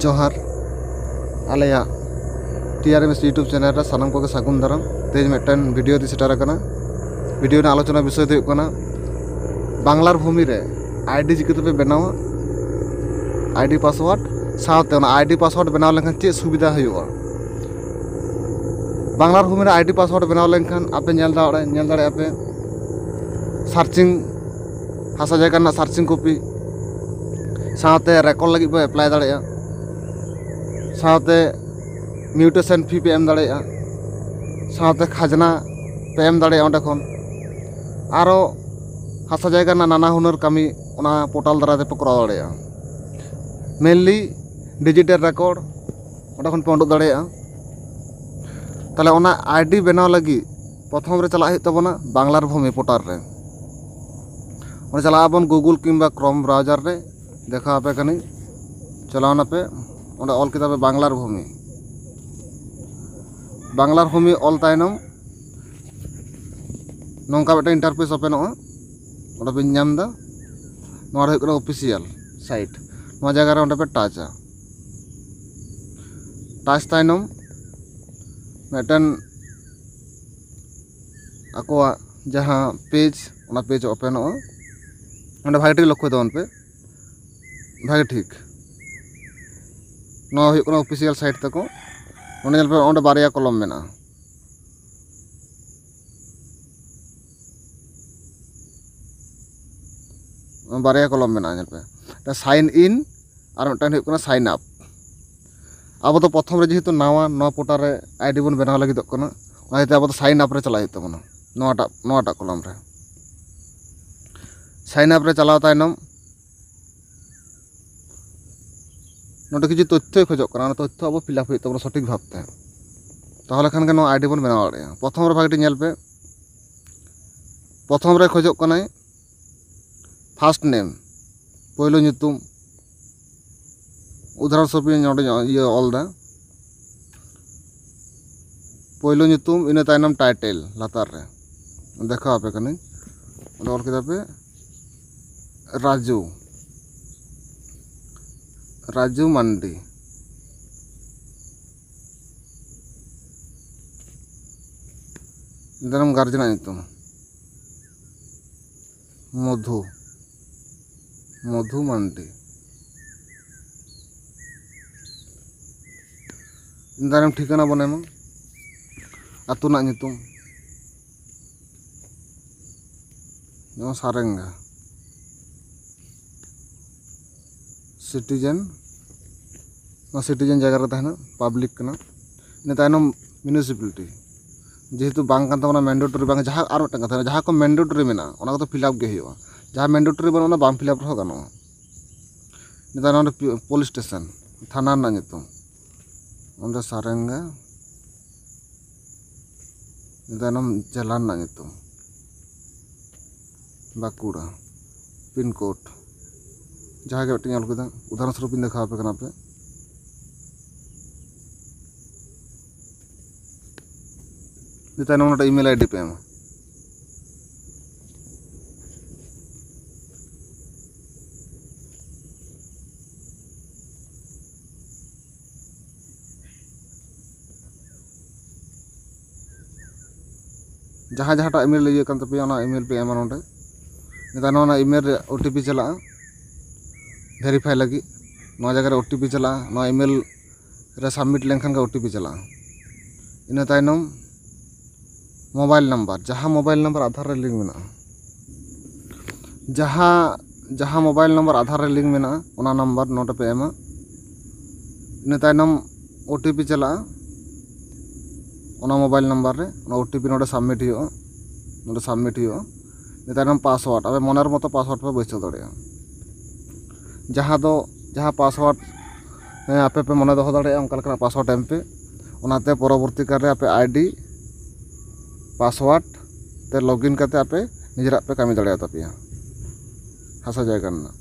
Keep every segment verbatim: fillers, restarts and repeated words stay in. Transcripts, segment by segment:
ᱡᱚᱦᱟᱨ᱾ ᱟᱞᱮᱭᱟᱜ ᱴᱤ ᱟᱨ M S YouTube channel ᱨᱮ ᱥᱟᱱᱟᱢ ᱠᱚᱜᱮ ᱥᱟᱹᱜᱩᱱ ᱫᱟᱨᱟᱢ᱾ ᱛᱮᱦᱮᱧ ᱢᱤᱫᱴᱮᱱ ᱵᱷᱤᱰᱤᱭᱳ ᱤᱫᱤ ᱥᱮᱴᱮᱨ ᱟᱠᱟᱱᱟ᱾ ᱵᱷᱤᱰᱤᱭᱳ ᱨᱮᱱᱟᱜ ᱟᱞᱳᱪᱚᱱᱟ ᱵᱤᱥᱚᱭ ᱫᱚ ᱦᱩᱭᱩᱜ ᱠᱟᱱᱟ ᱵᱟᱝᱞᱟᱨ ᱵᱷᱩᱢᱤ ᱨᱮ ᱟᱭᱰᱤ ᱪᱤᱠᱟᱹ ᱛᱮᱯᱮ ᱵᱮᱱᱟᱣᱟ, ᱟᱭᱰᱤ ᱯᱟᱥᱣᱟᱨᱰ ᱥᱟᱶᱛᱮ ᱚᱱᱟ ᱟᱭᱰᱤ ᱯᱟᱥᱣᱟᱨᱰ ᱵᱮᱱᱟᱣ ᱞᱮᱱᱠᱷᱟᱱ ᱪᱮᱫ ᱥᱩᱵᱤᱫᱷᱟ ᱦᱩᱭᱩᱜᱼᱟ᱾ ᱵᱟᱝᱞᱟᱨ ᱵᱷᱩᱢᱤ ᱨᱮ ᱟᱭᱰᱤ ᱯᱟᱥᱣᱟᱨᱰ ᱵᱮᱱᱟᱣ ᱞᱮᱱᱠᱷᱟᱱ ᱟᱯᱮ ᱧᱮᱞ ᱫᱟᱲᱮᱭᱟᱜᱼᱟ, ᱧᱮᱞ ᱫᱟᱲᱮᱭᱟᱜᱼᱟ ᱯᱮ ᱥᱟᱨᱪᱤᱝ, ᱦᱟᱥᱟ ᱡᱟᱭᱜᱟ ᱨᱮᱱᱟᱜ ᱥᱟᱨᱪᱤᱝ ᱠᱚᱯᱤ ᱥᱟᱶᱛᱮ ᱨᱮᱠᱚᱨᱰ ᱞᱟᱹᱜᱤᱫ ᱯᱮ ᱮᱯᱞᱟᱭ ᱫᱟᱲᱮᱭᱟᱜᱼᱟ, ᱥᱟᱶᱛᱮ ᱢᱤᱭᱩᱴᱮᱥᱚᱱ ᱯᱷᱤ ᱯᱮ ᱮᱢ ᱫᱟᱲᱮᱭᱟᱜᱼᱟ, ᱥᱟᱶᱛᱮ ᱠᱷᱟᱡᱽᱱᱟ ᱯᱮ ᱮᱢ ᱫᱟᱲᱮᱭᱟᱜᱼᱟ ᱚᱸᱰᱮ ᱠᱷᱚᱱ᱾ ᱟᱨᱚ ᱦᱟᱥᱟ ᱡᱟᱭᱜᱟ ᱨᱮᱱᱟᱜ ᱱᱟᱱᱟ ᱦᱩᱱᱟᱹᱨ ᱠᱟᱹᱢᱤ ᱚᱱᱟ ᱯᱳᱨᱴᱟᱞ ᱫᱟᱨᱟᱭ ᱛᱮᱯᱮ ᱠᱚᱨᱟᱣ ᱫᱟᱲᱮᱭᱟᱜᱼᱟ᱾ ᱢᱮᱱᱞᱤ ᱰᱤᱡᱤᱴᱟᱞ ᱨᱮᱠᱚᱨᱰ ᱚᱸᱰᱮ ᱠᱷᱚᱱ ᱯᱮ ᱩᱰᱩᱠ ᱫᱟᱲᱮᱭᱟᱜᱼᱟ᱾ ᱛᱟᱦᱚᱞᱮ ᱚᱱᱟ ᱟᱭᱰᱤ ᱵᱮᱱᱟᱣ ᱞᱟᱹᱜᱤᱫ ᱯᱨᱚᱛᱷᱚᱢ ᱨᱮ ᱪᱟᱞᱟᱜ ᱦᱩᱭᱩᱜ ᱛᱟᱵᱚᱱᱟ ᱵᱟᱝᱞᱟᱨ ᱵᱷᱩᱢᱤ ᱯᱳᱨᱴᱟᱞ ᱨᱮ᱾ ᱚᱸᱰᱮ ᱪᱟᱞᱟᱜ ᱟᱵᱚᱱ ᱜᱩᱜᱩᱞ ᱠᱤᱝᱵᱟ ᱠᱨᱳᱢ ᱵᱨᱟᱣᱡᱟᱨ ᱨᱮ, ᱫᱮᱠᱷᱟᱣ ᱟᱯᱮ ᱠᱟᱹᱱᱟᱹᱧ᱾ ᱪᱟᱞᱟᱣ ᱱᱟᱯᱮ, ᱚᱸᱰᱮ ᱚᱞ ᱠᱮᱫᱟ ᱯᱮ ᱵᱟᱝᱞᱟᱨ ᱵᱷᱩᱢᱤ᱾ ᱵᱟᱝᱞᱟᱨ ᱵᱷᱩᱢᱤ ᱚᱞ ᱛᱟᱭᱱᱚᱢ ᱱᱚᱝᱠᱟ ᱢᱤᱫᱴᱮᱱ ᱤᱱᱴᱟᱨᱯᱷᱮᱥ ᱳᱯᱮᱱᱚᱜᱼᱟ᱾ ᱚᱸᱰᱮ ᱵᱤᱱ ᱧᱟᱢ ᱮᱫᱟ, ᱱᱚᱣᱟ ᱫᱚ ᱦᱩᱭᱩᱜ ᱠᱟᱱᱟ ᱚᱯᱷᱤᱥᱤᱭᱟᱞ ᱥᱟᱭᱤᱴ᱾ ᱱᱚᱣᱟ ᱡᱟᱭᱜᱟ ᱨᱮ ᱚᱸᱰᱮ ᱯᱮ ᱴᱟᱪᱟ᱾ ᱴᱟᱪ ᱛᱟᱭᱱᱚᱢ ᱢᱤᱫᱴᱮᱱ ᱟᱠᱚᱣᱟᱜ ᱡᱟᱦᱟᱸ ᱯᱮᱡᱽ, ᱚᱱᱟ ᱯᱮᱡᱽ ᱳᱯᱮᱱᱚᱜᱼᱟ᱾ ᱚᱸᱰᱮ ᱵᱷᱟᱜᱮ ᱴᱷᱤᱠ ᱞᱚᱠᱠᱷᱚᱭ ᱛᱟᱵᱚᱱ ᱯᱮ, ᱵᱷᱟᱜᱮ ᱴᱷᱤᱠ᱾ ᱱᱚᱣᱟ ᱦᱩᱭᱩᱜ ᱠᱟᱱᱟ ᱚᱯᱷᱤᱥᱤᱭᱟᱞ ᱥᱟᱭᱤᱴ ᱛᱟᱠᱚ᱾ ᱚᱸᱰᱮ ᱧᱮᱞ ᱯᱮ, ᱚᱸᱰᱮ ᱵᱟᱨᱭᱟ ᱠᱚᱞᱚᱢ ᱢᱮᱱᱟᱜᱼᱟ᱾ ᱵᱟᱨᱭᱟ ᱠᱚᱞᱚᱢ ᱢᱮᱱᱟᱜᱼᱟ, ᱧᱮᱞ ᱯᱮ, ᱢᱤᱫᱴᱟᱝ ᱥᱟᱭᱤᱱ ᱤᱱ ᱟᱨ ᱢᱤᱫᱴᱟᱝ ᱦᱩᱭᱩᱜ ᱠᱟᱱᱟ ᱥᱟᱭᱤᱱ ᱟᱯ᱾ ᱟᱵᱚ ᱫᱚ ᱯᱨᱚᱛᱷᱚᱢ ᱨᱮ ᱡᱮᱦᱮᱛᱩ ᱱᱟᱣᱟ, ᱱᱚᱣᱟ ᱯᱳᱨᱴᱟᱞ ᱨᱮ ᱟᱭᱰᱤ ᱵᱚᱱ ᱵᱮᱱᱟᱣ ᱞᱟᱹᱜᱤᱫᱚᱜ ᱠᱟᱱᱟ, ᱚᱱᱟ ᱤᱭᱟᱹᱛᱮ ᱟᱵᱚ ᱫᱚ ᱥᱟᱭᱤᱱ ᱟᱯ ᱨᱮ ᱪᱟᱞᱟᱜ ᱦᱩᱭᱩᱜ ᱛᱟᱵᱚᱱᱟ᱾ ᱱᱚᱣᱟᱴᱟᱜ, ᱱᱚᱣᱟᱴᱟᱜ ᱠᱚᱞᱚᱢ ᱨᱮ ᱥᱟᱭᱤᱱ ᱟᱯ ᱨᱮ ᱪᱟᱞᱟᱣ ᱛᱟᱭᱱᱚᱢ ᱱᱚᱰᱮ ᱠᱤᱪᱷᱩ ᱛᱚᱛᱛᱷᱚᱭ ᱠᱷᱚᱡᱚᱜ ᱠᱟᱱᱟ, ᱚᱱᱟ ᱛᱚᱛᱛᱷᱚ ᱟᱵᱚ ᱯᱷᱤᱞᱟᱯ ᱦᱩᱭᱩᱜ ᱛᱟᱵᱚᱱᱟ ᱥᱚᱴᱷᱤᱠ ᱵᱷᱟᱵᱛᱮ᱾ ᱛᱟᱦᱚᱞᱮ ᱠᱷᱟᱱ ᱜᱮ ᱱᱚᱣᱟ ᱟᱭᱰᱤ ᱵᱚᱱ ᱵᱮᱱᱟᱣ ᱫᱟᱲᱮᱭᱟᱜᱼᱟ᱾ ᱯᱨᱚᱛᱷᱚᱢ ᱨᱮ ᱵᱷᱟᱜᱮ ᱴᱷᱤᱠ ᱧᱮᱞ ᱯᱮ, ᱯᱨᱚᱛᱷᱚᱢ ᱨᱮ ᱠᱷᱚᱡᱚᱜ ᱠᱟᱱᱟᱭ ᱯᱷᱟᱥᱴ ᱱᱮᱢ, ᱯᱳᱭᱞᱳ ᱧᱩᱛᱩᱢ᱾ ᱩᱫᱟᱦᱚᱨᱚᱱ ᱥᱚᱨᱩᱯ ᱤᱧ ᱱᱚᱰᱮᱧ ᱤᱭᱟᱹ ᱚᱞ ᱮᱫᱟ, ᱯᱳᱭᱞᱳ ᱧᱩᱛᱩᱢ, ᱤᱱᱟᱹ ᱛᱟᱭᱱᱚᱢ ᱴᱟᱭᱴᱮᱞ ᱞᱟᱛᱟᱨ ᱨᱮ ᱫᱮᱠᱷᱟᱣ ᱟᱯᱮ ᱠᱟᱹᱱᱟᱹᱧ᱾ ᱚᱸᱰᱮ ᱚᱞ ᱠᱮᱫᱟ ᱯᱮ ᱨᱟᱡᱩ᱾ ᱨᱟᱡᱩ ᱢᱟᱱᱰᱤ᱾ ᱤᱱᱟᱹ ᱛᱟᱭᱱᱚᱢ ᱜᱟᱨᱡᱮᱱᱟᱜ ᱧᱩᱛᱩᱢ ᱢᱚᱫᱷᱩ, ᱢᱚᱫᱷᱩ ᱢᱟᱱᱰᱤ᱾ ᱤᱱᱟᱹ ᱛᱟᱭᱱᱚᱢ ᱴᱷᱤᱠᱟᱹᱱᱟ ᱵᱚᱱ ᱮᱢᱟ, ᱟᱹᱛᱩ ᱨᱮᱱᱟᱜ ᱧᱩᱛᱩᱢ, ᱡᱮᱢᱚᱱ ᱥᱟᱨᱮᱝᱜᱟ᱾ ᱥᱤᱴᱤᱡᱮᱱ, ᱱᱚᱣᱟ ᱥᱤᱴᱤᱡᱮᱱ ᱡᱟᱭᱜᱟ ᱨᱮ ᱛᱟᱦᱮᱱᱟ, ᱯᱟᱵᱽᱞᱤᱠ ᱠᱟᱱᱟ᱾ ᱤᱱᱟᱹ ᱛᱟᱭᱱᱚᱢ ᱢᱤᱭᱩᱱᱤᱥᱤᱯᱟᱞᱤᱴᱤ, ᱡᱮᱦᱮᱛᱩ ᱵᱟᱝ ᱠᱟᱱ ᱛᱟᱵᱚᱱᱟ ᱢᱮᱱᱰᱮᱴᱚᱨᱤ, ᱵᱟᱝ, ᱡᱟᱦᱟᱸ, ᱟᱨ ᱢᱤᱫᱴᱟᱝ ᱠᱟᱛᱷᱟ, ᱡᱟᱦᱟᱸ ᱠᱚ ᱢᱮᱱᱰᱮᱴᱚᱨᱤ ᱢᱮᱱᱟᱜᱼᱟ, ᱚᱱᱟ ᱠᱚᱫᱚ ᱯᱷᱤᱞᱟᱯ ᱜᱮ ᱦᱩᱭᱩᱜᱼᱟ᱾ ᱡᱟᱦᱟᱸ ᱢᱮᱱᱰᱮᱴᱚᱨᱤ ᱵᱟᱹᱱᱩᱜᱼᱟ, ᱚᱱᱟ ᱵᱟᱝ ᱯᱷᱤᱞᱟᱯ ᱨᱮᱦᱚᱸ ᱜᱟᱱᱚᱜᱼᱟ᱾ ᱤᱱᱟᱹ ᱛᱟᱭᱱᱚᱢ ᱚᱸᱰᱮ ᱯᱩ-, ᱯᱩᱞᱤᱥ ᱥᱴᱮᱥᱚᱱ, ᱛᱷᱟᱱᱟ ᱨᱮᱱᱟᱜ ᱧᱩᱛᱩᱢ, ᱚᱸᱰᱮ ᱥᱟᱨᱮᱝᱜᱟ᱾ ᱤᱱᱟᱹ ᱛᱟᱭᱱᱚᱢ ᱡᱮᱞᱟ ᱨᱮᱱᱟᱜ ᱧᱩᱛᱩᱢ, ᱵᱟᱸᱠᱩᱲᱟ᱾ ᱯᱤᱱ ᱠᱳᱰ ᱡᱟᱦᱟᱸ ᱜᱮ ᱢᱤᱫᱴᱮᱱ ᱚᱞ ᱠᱮᱫᱟ, ᱩᱫᱟᱦᱚᱨᱚᱱ ᱥᱚᱨᱩᱯ ᱤᱧ ᱫᱮᱠᱷᱟᱣ ᱟᱯᱮ ᱠᱟᱱᱟ ᱯᱮ᱾ ᱤᱱᱟᱹ ᱛᱟᱭᱱᱚᱢ ᱱᱚᱰᱮ ᱤᱢᱮᱞ ᱟᱭᱰᱤ ᱯᱮ ᱮᱢᱟ᱾ ᱡᱟᱦᱟᱸ ᱡᱟᱦᱟᱸᱴᱟᱜ ᱤᱢᱮᱞ ᱤᱭᱟᱹ ᱠᱟᱱ ᱛᱟᱯᱮᱭᱟ, ᱚᱱᱟ ᱤᱢᱮᱞ ᱯᱮ ᱮᱢᱟ ᱱᱚᱰᱮ᱾ ᱤᱱᱟᱹ ᱛᱟᱭᱱᱚᱢ ᱚᱱᱟ ᱤᱢᱮᱞ ᱨᱮ ᱳ ᱴᱤ ᱯᱤ ᱪᱟᱞᱟᱜᱼᱟ ᱵᱷᱮᱨᱤᱯᱷᱟᱭ ᱞᱟᱹᱜᱤᱫ᱾ ᱱᱚᱣᱟ ᱡᱟᱭᱜᱟ ᱨᱮ ᱳ ᱴᱤ ᱯᱤ ᱪᱟᱞᱟᱜᱼᱟ, ᱱᱚᱣᱟ ᱤᱢᱮᱞ ᱨᱮ ᱥᱟᱵᱢᱤᱴ ᱞᱮᱱᱠᱷᱟᱱ ᱜᱮ ᱳ ᱴᱤ ᱯᱤ ᱪᱟᱞᱟᱜᱼᱟ᱾ ᱤᱱᱟᱹ ᱛᱟᱭᱱᱚᱢ ᱢᱳᱵᱟᱭᱤᱞ ᱱᱟᱢᱵᱟᱨ, ᱡᱟᱦᱟᱸ ᱢᱳᱵᱟᱭᱤᱞ ᱱᱟᱢᱵᱟᱨ ᱟᱫᱷᱟᱨ ᱨᱮ ᱞᱤᱝᱠ ᱢᱮᱱᱟᱜᱼᱟ, ᱡᱟᱦᱟᱸ, ᱡᱟᱦᱟᱸ ᱢᱳᱵᱟᱭᱤᱞ ᱱᱟᱢᱵᱟᱨ ᱟᱫᱷᱟᱨ ᱨᱮ ᱞᱤᱝᱠ ᱢᱮᱱᱟᱜᱼᱟ, ᱚᱱᱟ ᱱᱟᱢᱵᱟᱨ ᱱᱚᱰᱮ ᱯᱮ ᱮᱢᱟ᱾ ᱤᱱᱟᱹ ᱛᱟᱭᱱᱚᱢ ᱳ ᱴᱤ ᱯᱤ ᱪᱟᱞᱟᱜᱼᱟ, ᱚᱱᱟ ᱢᱳᱵᱟᱭᱤᱞ ᱱᱟᱢᱵᱟᱨ ᱨᱮ ᱚᱱᱟ ᱳ ᱴᱤ ᱯᱤ ᱱᱚᱰᱮ ᱥᱟᱵᱢᱤᱴ ᱦᱩᱭᱩᱜᱼᱟ, ᱱᱚᱰᱮ ᱥᱟᱵᱢᱤᱴ ᱦᱩᱭᱩᱜᱼᱟ᱾ ᱤᱱᱟᱹ ᱛᱟᱭᱱᱚᱢ ᱯᱟᱥᱣᱟᱨᱰ, ᱟᱯᱮ ᱢᱚᱱᱮᱨ ᱢᱚᱛᱚ ᱯᱟᱥᱣᱟᱨᱰ ᱯᱮ ᱵᱟᱹᱭᱥᱟᱹᱣ ᱫᱟᱲᱮᱭᱟᱜᱼᱟ᱾ ᱡᱟᱦᱟᱸ ᱫᱚ, ᱡᱟᱦᱟᱸ ᱯᱟᱥᱣᱟᱨᱰ, ᱦᱮᱸ, ᱟᱯᱮ ᱯᱮ ᱢᱚᱱᱮ ᱫᱚᱦᱚ ᱫᱟᱲᱮᱭᱟᱜᱼᱟ, ᱚᱱᱠᱟ ᱞᱮᱠᱟᱱᱟᱜ ᱯᱟᱥᱣᱟᱨᱰ ᱮᱢ ᱯᱮ᱾ ᱚᱱᱟᱛᱮ ᱯᱚᱨᱚᱵᱚᱨᱛᱤ ᱠᱟᱞ ᱨᱮ ᱟᱯᱮ ᱟᱭᱰᱤ, ᱯᱟᱥᱣᱟᱨᱰ ᱛᱮ ᱞᱚᱜᱤᱱ ᱠᱟᱛᱮ ᱟᱯᱮ ᱱᱤᱡᱮᱨᱟᱜ ᱯᱮ ᱠᱟᱹᱢᱤ ᱫᱟᱲᱮᱭᱟᱜ ᱛᱟᱯᱮᱭᱟ ᱦᱟᱥᱟ ᱡᱟᱭᱜᱟ ᱨᱮᱱᱟᱜ᱾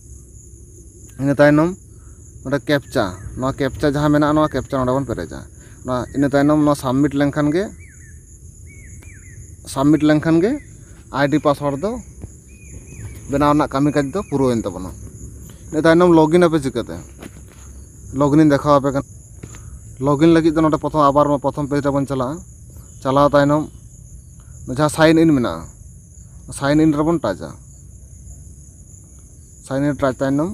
ᱤᱱᱟᱹ ᱛᱟᱭᱱᱚᱢ ᱱᱚᱰᱮ ᱠᱮᱯᱪᱟ, ᱱᱚᱣᱟ ᱠᱮᱯᱪᱟ ᱡᱟᱦᱟᱸ ᱢᱮᱱᱟᱜᱼᱟ, ᱱᱚᱣᱟ ᱠᱮᱯᱪᱟ ᱱᱚᱰᱮ ᱵᱚᱱ ᱯᱮᱨᱮᱡᱟ᱾ ᱱᱚᱣᱟ, ᱤᱱᱟᱹ ᱛᱟᱭᱱᱚᱢ ᱱᱚᱣᱟ ᱥᱟᱵᱢᱤᱴ ᱞᱮᱱᱠᱷᱟᱱ ᱜᱮ, ᱥᱟᱵᱢᱤᱴ ᱞᱮᱱᱠᱷᱟᱱ ᱜᱮ ᱟᱭᱰᱤ ᱯᱟᱥᱣᱟᱨᱰ ᱫᱚ ᱵᱮᱱᱟᱣ ᱨᱮᱱᱟᱜ ᱠᱟᱹᱢᱤ ᱠᱟᱡᱽ ᱫᱚ ᱯᱩᱨᱟᱹᱣᱮᱱ ᱛᱟᱵᱚᱱᱟ᱾ ᱤᱱᱟᱹ ᱛᱟᱭᱱᱚᱢ ᱞᱚᱜᱤᱱ ᱟᱯᱮ ᱪᱤᱠᱟᱹᱛᱮ? ᱞᱚᱜᱤᱱ ᱤᱧ ᱫᱮᱠᱷᱟᱣ ᱟᱯᱮ ᱠᱟᱱᱟ᱾ ᱞᱚᱜᱤᱱ ᱞᱟᱹᱜᱤᱫ ᱫᱚ ᱱᱚᱰᱮ ᱯᱨᱚᱛᱷᱚᱢ ᱟᱵᱟᱨ ᱯᱨᱚᱛᱷᱚᱢ ᱯᱮᱡᱽ ᱨᱮᱵᱚᱱ ᱪᱟᱞᱟᱜᱼᱟ᱾ ᱪᱟᱞᱟᱣ ᱛᱟᱭᱱᱚᱢ ᱡᱟᱦᱟᱸ ᱥᱟᱭᱤᱱ ᱤᱱ ᱢᱮᱱᱟᱜᱼᱟ, ᱥᱟᱭᱤᱱ ᱤᱱ ᱨᱮᱵᱚᱱ ᱴᱟᱪᱟ᱾ ᱥᱟᱭᱤᱱ ᱤᱱ ᱴᱟᱪ ᱛᱟᱭᱱᱚᱢ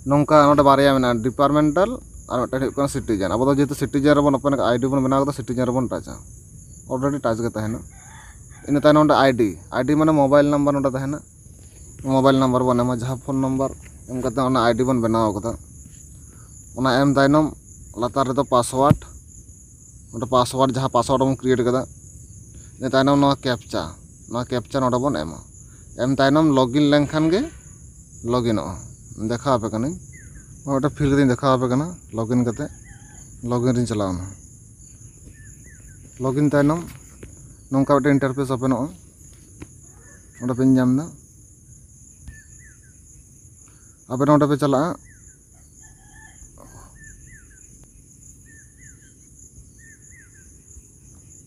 ᱱᱚᱝᱠᱟ ᱱᱚᱰᱮ ᱵᱟᱨᱭᱟ ᱢᱮᱱᱟᱜᱼᱟ, ᱰᱤᱯᱟᱨᱴᱢᱮᱱᱴᱟᱞ ᱟᱨ ᱢᱤᱫᱴᱮᱱ ᱦᱩᱭᱩᱜ ᱠᱟᱱᱟ ᱥᱤᱴᱤᱡᱮᱱ᱾ ᱟᱵᱚ ᱫᱚ ᱡᱮᱦᱮᱛᱩ ᱥᱤᱴᱤᱡᱮᱱ ᱨᱮᱵᱚᱱ ᱳᱯᱮᱱ ᱟᱠᱟᱫᱟ, ᱟᱭᱰᱤ ᱵᱚᱱ ᱵᱮᱱᱟᱣ ᱠᱟᱫᱟ, ᱥᱤᱴᱤᱡᱮᱱ ᱨᱮᱵᱚᱱ ᱴᱟᱪᱟ᱾ ᱚᱞᱨᱮᱰᱤ ᱴᱟᱪ ᱜᱮ ᱛᱟᱦᱮᱱᱟ᱾ ᱤᱱᱟᱹ ᱛᱟᱭᱱᱚᱢ ᱚᱸᱰᱮ ᱟᱭᱰᱤ, ᱟᱭᱰᱤ ᱢᱟᱱᱮ ᱢᱳᱵᱟᱭᱤᱞ ᱱᱟᱢᱵᱟᱨ ᱱᱚᱰᱮ ᱛᱟᱦᱮᱱᱟ᱾ ᱢᱳᱵᱟᱭᱤᱞ ᱱᱟᱢᱵᱟᱨ ᱵᱚᱱ ᱮᱢᱟ, ᱡᱟᱦᱟᱸ ᱯᱷᱳᱱ ᱱᱟᱢᱵᱟᱨ ᱮᱢ ᱠᱟᱛᱮ ᱚᱱᱟ ᱟᱭᱰᱤ ᱵᱚᱱ ᱵᱮᱱᱟᱣ ᱠᱟᱫᱟ᱾ ᱚᱱᱟ ᱮᱢ ᱛᱟᱭᱱᱚᱢ ᱞᱟᱛᱟᱨ ᱨᱮᱫᱚ ᱯᱟᱥᱣᱟᱨᱰ, ᱱᱚᱰᱮ ᱯᱟᱥᱣᱟᱨᱰ, ᱡᱟᱦᱟᱸ ᱯᱟᱥᱣᱟᱨᱰ ᱵᱚᱱ ᱠᱨᱤᱭᱮᱴ ᱠᱟᱫᱟ᱾ ᱤᱱᱟᱹ ᱛᱟᱭᱱᱚᱢ ᱱᱚᱣᱟ ᱠᱮᱯᱪᱟ, ᱱᱚᱣᱟ ᱠᱮᱯᱪᱟ ᱱᱚᱰᱮ ᱵᱚᱱ ᱮᱢᱟ᱾ ᱮᱢ ᱛᱟᱭᱱᱚᱢ ᱞᱚᱜᱤᱱ ᱞᱮᱱᱠᱷᱟᱱ ᱜᱮ ᱞᱚᱜᱤᱱᱚᱜᱼᱟ᱾ ᱫᱮᱠᱷᱟᱣ ᱟᱯᱮ ᱠᱟᱹᱱᱟᱹᱧ, ᱱᱚᱣᱟ ᱢᱤᱫᱴᱮᱱ ᱯᱷᱤᱞ ᱠᱟᱛᱮᱧ ᱫᱮᱠᱷᱟᱣ ᱟᱯᱮ ᱠᱟᱱᱟ᱾ ᱞᱚᱜᱤᱱ ᱠᱟᱛᱮ, ᱞᱚᱜᱤᱱ ᱨᱤᱧ ᱪᱟᱞᱟᱣᱱᱟ᱾ ᱞᱚᱜᱤᱱ ᱛᱟᱭᱱᱚᱢ ᱱᱚᱝᱠᱟ ᱢᱤᱫᱴᱮᱱ ᱤᱱᱴᱟᱨᱯᱷᱮᱥ ᱳᱯᱮᱱᱚᱜᱼᱟ᱾ ᱱᱚᱰᱮ ᱯᱮ ᱧᱟᱢ ᱮᱫᱟ, ᱟᱯᱮ ᱱᱚᱰᱮ ᱯᱮ ᱪᱟᱞᱟᱜᱼᱟ᱾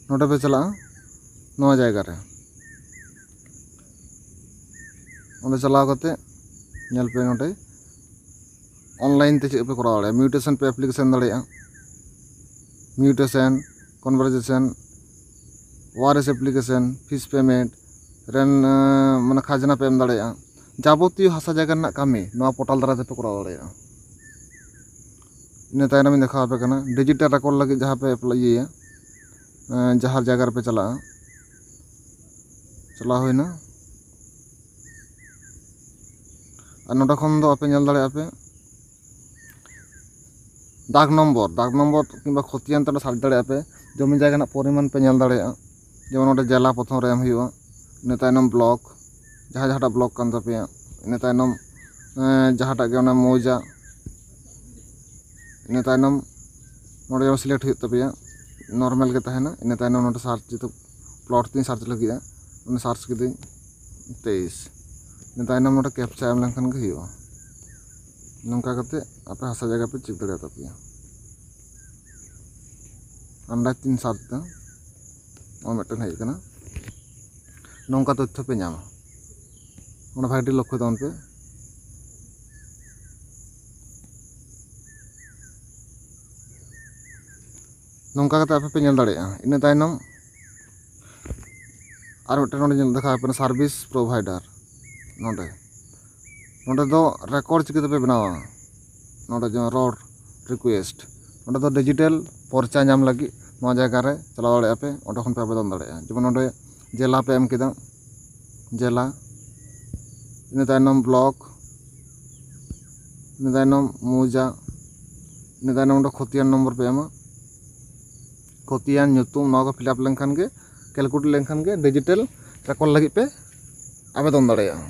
ᱱᱚᱰᱮ ᱯᱮ ᱪᱟᱞᱟᱜᱼᱟ, ᱱᱚᱣᱟ ᱡᱟᱭᱜᱟ ᱨᱮ᱾ ᱚᱸᱰᱮ ᱪᱟᱞᱟᱣ ᱠᱟᱛᱮ ᱧᱮᱞ ᱯᱮ, ᱱᱚᱰᱮ ᱚᱱᱞᱟᱭᱤᱱ ᱛᱮ ᱪᱮᱫ ᱯᱮ ᱠᱚᱨᱟᱣ ᱫᱟᱲᱮᱭᱟᱜᱼᱟ᱾ ᱢᱤᱭᱩᱴᱮᱥᱚᱱ ᱯᱮ ᱮᱯᱞᱤᱠᱮᱥᱚᱱ ᱫᱟᱲᱮᱭᱟᱜᱼᱟ, ᱢᱤᱭᱩᱴᱮᱥᱚᱱ, ᱠᱚᱱᱵᱷᱟᱨᱡᱮᱥᱚᱱ, ᱣᱟᱨᱮᱥ ᱮᱯᱞᱤᱠᱮᱥᱚᱱ, ᱯᱷᱤᱥ ᱯᱮᱢᱮᱱᱴ, ᱨᱮᱱ ᱢᱟᱱᱮ ᱠᱷᱟᱡᱽᱱᱟ ᱯᱮ ᱮᱢ ᱫᱟᱲᱮᱭᱟᱜᱼᱟ᱾ ᱡᱟᱵᱚᱛᱤᱭᱚ ᱦᱟᱥᱟ ᱡᱟᱭᱜᱟ ᱨᱮᱱᱟᱜ ᱠᱟᱹᱢᱤ ᱱᱚᱣᱟ ᱯᱳᱨᱴᱟᱞ ᱫᱟᱨᱟᱭ ᱛᱮᱯᱮ ᱠᱚᱨᱟᱣ ᱫᱟᱲᱮᱭᱟᱜᱼᱟ᱾ ᱤᱱᱟᱹ ᱛᱟᱭᱱᱚᱢ ᱤᱧ ᱫᱮᱠᱷᱟᱣ ᱟᱯᱮ ᱠᱟᱱᱟ ᱰᱤᱡᱤᱴᱟᱞ ᱨᱮᱠᱚᱨᱰ ᱞᱟᱹᱜᱤᱫ ᱡᱟᱦᱟᱸ ᱯᱮ ᱮᱯᱞᱟᱭ, ᱤᱭᱟᱹᱭᱟ, ᱡᱟᱦᱟᱸ ᱡᱟᱭᱜᱟ ᱨᱮᱯᱮ ᱪᱟᱞᱟᱜᱼᱟ᱾ ᱪᱟᱞᱟᱣ ᱦᱩᱭᱱᱟ᱾ ᱟᱨ ᱱᱚᱰᱮ ᱠᱷᱚᱱ ᱫᱚ ᱟᱯᱮ ᱧᱮᱞ ᱫᱟᱲᱮᱭᱟᱜᱼᱟ ᱯᱮ ᱫᱟᱜᱽ ᱱᱚᱢᱵᱚᱨ, ᱫᱟᱜᱽ ᱱᱚᱢᱵᱚᱨ ᱠᱤᱝᱵᱟ ᱠᱷᱚᱛᱤᱭᱟᱱ ᱛᱮ ᱥᱟᱨᱪ ᱫᱟᱲᱮᱭᱟᱜᱼᱟ ᱯᱮ᱾ ᱡᱚᱢᱤ ᱡᱟᱭᱜᱟ ᱨᱮᱱᱟᱜ ᱯᱚᱨᱤᱢᱟᱱ ᱯᱮ ᱧᱮᱞ ᱫᱟᱲᱮᱭᱟᱜᱼᱟ᱾ ᱡᱮᱢᱚᱱ ᱱᱚᱰᱮ ᱡᱮᱞᱟ ᱯᱨᱚᱛᱷᱚᱢ ᱨᱮ ᱮᱢ ᱦᱩᱭᱩᱜᱼᱟ, ᱤᱱᱟᱹ ᱛᱟᱭᱱᱚᱢ ᱵᱞᱚᱠ, ᱡᱟᱦᱟᱸ ᱡᱟᱦᱟᱸᱴᱟᱜ ᱵᱞᱚᱠ ᱠᱟᱱ ᱛᱟᱯᱮᱭᱟ, ᱤᱱᱟᱹ ᱛᱟᱭᱱᱚᱢ ᱡᱟᱦᱟᱸᱴᱟᱜ ᱜᱮ ᱚᱱᱟ ᱢᱚᱣᱡᱟ, ᱤᱱᱟᱹ ᱛᱟᱭᱱᱚᱢ ᱱᱚᱰᱮ ᱡᱮᱢᱚᱱ ᱥᱤᱞᱮᱠᱴ ᱦᱩᱭᱩᱜ ᱛᱟᱯᱮᱭᱟ, ᱱᱚᱨᱢᱟᱞ ᱜᱮ ᱛᱟᱦᱮᱱᱟ᱾ ᱤᱱᱟᱹ ᱛᱟᱭᱱᱚᱢ ᱱᱚᱰᱮ ᱥᱟᱨᱪ, ᱡᱮᱦᱮᱛᱩ ᱯᱞᱚᱴ ᱛᱤᱧ ᱥᱟᱨᱪ ᱞᱟᱹᱜᱤᱫᱼᱟ, ᱚᱱᱟ ᱥᱟᱨᱪ ᱠᱤᱫᱟᱹᱧ ᱛᱮᱭᱤᱥ᱾ ᱤᱱᱟᱹ ᱛᱟᱭᱱᱚᱢ ᱱᱚᱰᱮ ᱠᱮᱯᱪᱟ ᱮᱢ ᱞᱮᱱᱠᱷᱟᱱ ᱜᱮ ᱦᱩᱭᱩᱜᱼᱟ᱾ ᱱᱚᱝᱠᱟ ᱠᱟᱛᱮ ᱟᱯᱮ ᱦᱟᱥᱟ ᱡᱟᱭᱜᱟ ᱯᱮ ᱪᱮᱠ ᱫᱟᱲᱮᱭᱟᱜ ᱛᱟᱯᱮᱭᱟ᱾ ᱟᱱᱰᱟᱡᱽ ᱛᱤᱧ ᱥᱟᱨᱪ ᱮᱫᱟ, ᱱᱚᱣᱟ ᱢᱤᱫᱴᱮᱱ ᱦᱮᱡ ᱟᱠᱟᱱᱟ᱾ ᱱᱚᱝᱠᱟ ᱛᱚᱛᱛᱷᱚ ᱯᱮ ᱧᱟᱢᱟ᱾ ᱚᱱᱟ ᱵᱷᱟᱜᱮ ᱴᱷᱤᱠ ᱞᱚᱠᱠᱷᱚ ᱛᱟᱵᱚᱱ ᱯᱮ᱾ ᱱᱚᱝᱠᱟ ᱠᱟᱛᱮ ᱟᱯᱮ ᱯᱮ ᱧᱮᱞ ᱫᱟᱲᱮᱭᱟᱜᱼᱟ᱾ ᱤᱱᱟᱹ ᱛᱟᱭᱱᱚᱢ ᱟᱨ ᱢᱤᱫᱴᱮᱱ ᱱᱚᱰᱮ ᱧᱮᱞ ᱫᱮᱠᱷᱟᱣ ᱟᱯᱮ ᱠᱟᱱᱟ service provider᱾ ᱱᱚᱰᱮ ᱱᱚᱰᱮ ᱫᱚ ᱨᱮᱠᱚᱨᱰ ᱪᱤᱠᱟᱹ ᱛᱮᱯᱮ ᱵᱮᱱᱟᱣᱟ? ᱱᱚᱰᱮ ᱡᱮᱢᱚᱱ ᱨᱚᱲ ᱨᱤᱠᱩᱭᱮᱥᱴ, ᱱᱚᱰᱮ ᱫᱚ ᱰᱤᱡᱤᱴᱟᱞ ᱯᱚᱨᱪᱟ ᱧᱟᱢ ᱞᱟᱹᱜᱤᱫ ᱱᱚᱣᱟ ᱡᱟᱭᱜᱟ ᱨᱮ ᱪᱟᱞᱟᱣ ᱫᱟᱲᱮᱭᱟᱜᱼᱟ ᱯᱮ, ᱚᱸᱰᱮ ᱠᱷᱚᱱ ᱯᱮ ᱟᱵᱮᱫᱚᱱ ᱫᱟᱲᱮᱭᱟᱜᱼᱟ᱾ ᱡᱮᱢᱚᱱ ᱱᱚᱰᱮ ᱡᱮᱞᱟ ᱯᱮ ᱮᱢ ᱠᱮᱫᱟ, ᱡᱮᱞᱟ, ᱤᱱᱟᱹ ᱛᱟᱭᱱᱚᱢ ᱵᱞᱚᱠ, ᱤᱱᱟᱹ ᱛᱟᱭᱱᱚᱢ ᱢᱩᱡᱟ, ᱤᱱᱟᱹ ᱛᱟᱭᱱᱚᱢ ᱚᱸᱰᱮ ᱠᱷᱚᱛᱤᱭᱟᱱ ᱱᱚᱢᱵᱚᱨ ᱯᱮ ᱮᱢᱟ᱾ ᱠᱷᱚᱛᱤᱭᱟᱱ ᱧᱩᱛᱩᱢ, ᱱᱚᱣᱟ ᱠᱚ ᱯᱷᱤᱞᱟᱯ ᱞᱮᱱᱠᱷᱟᱱ ᱜᱮ, ᱠᱮᱞᱠᱩᱞᱮᱴ ᱞᱮᱱᱠᱷᱟᱱ ᱜᱮ ᱰᱤᱡᱤᱴᱟᱞ ᱨᱮᱠᱚᱨᱰ ᱞᱟᱹᱜᱤᱫ ᱯᱮ ᱟᱵᱮᱫᱚᱱ ᱫᱟᱲᱮᱭᱟᱜᱼᱟ᱾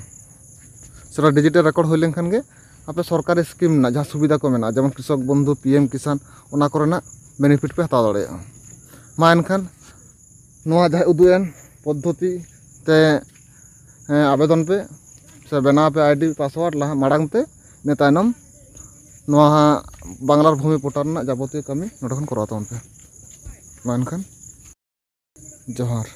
ᱥᱮ ᱰᱤᱡᱤᱴᱟᱞ ᱨᱮᱠᱚᱨᱰ ᱦᱩᱭ ᱞᱮᱱᱠᱷᱟᱱ ᱜᱮ ᱟᱯᱮ ᱥᱚᱨᱠᱟᱨᱤ ᱥᱠᱤᱢ ᱨᱮᱱᱟᱜ ᱡᱟᱦᱟᱸ ᱥᱩᱵᱤᱫᱷᱟ ᱠᱚ ᱢᱮᱱᱟᱜᱼᱟ, ᱡᱮᱢᱚᱱ ᱠᱨᱤᱥᱚᱠ ᱵᱚᱱᱫᱷᱩ, ᱯᱤ ᱮᱢ ᱠᱤᱥᱟᱱ, ᱚᱱᱟ ᱠᱚᱨᱮᱱᱟᱜ ᱵᱮᱱᱤᱯᱷᱤᱴ ᱯᱮ ᱦᱟᱛᱟᱣ ᱫᱟᱲᱮᱭᱟᱜᱼᱟ᱾ ᱢᱟ ᱮᱱᱠᱷᱟᱱ ᱱᱚᱣᱟ ᱡᱟᱦᱟᱸ ᱩᱫᱩᱜ ᱮᱱ ᱯᱚᱫᱽᱫᱷᱚᱛᱤ ᱛᱮ, ᱦᱮᱸ, ᱟᱵᱮᱫᱚᱱ ᱯᱮ ᱥᱮ ᱵᱮᱱᱟᱣ ᱯᱮ ᱟᱭᱰᱤ ᱯᱟᱥᱣᱟᱨᱰ ᱞᱟᱦᱟ ᱢᱟᱲᱟᱝ ᱛᱮ, ᱤᱱᱟᱹ ᱛᱟᱭᱱᱚᱢ ᱱᱚᱣᱟ ᱦᱟᱸᱜ ᱵᱟᱝᱞᱟᱨ ᱵᱷᱩᱢᱤ ᱯᱳᱨᱴᱟᱞ ᱨᱮᱱᱟᱜ ᱡᱟᱵᱚᱛᱤᱭᱚ ᱠᱟᱹᱢᱤ ᱱᱚᱰᱮ ᱠᱷᱚᱱ ᱠᱚᱨᱟᱣ ᱛᱟᱵᱚᱱ ᱯᱮ᱾ ᱢᱟ ᱮᱱᱠᱷᱟᱱ ᱡᱚᱦᱟᱨ᱾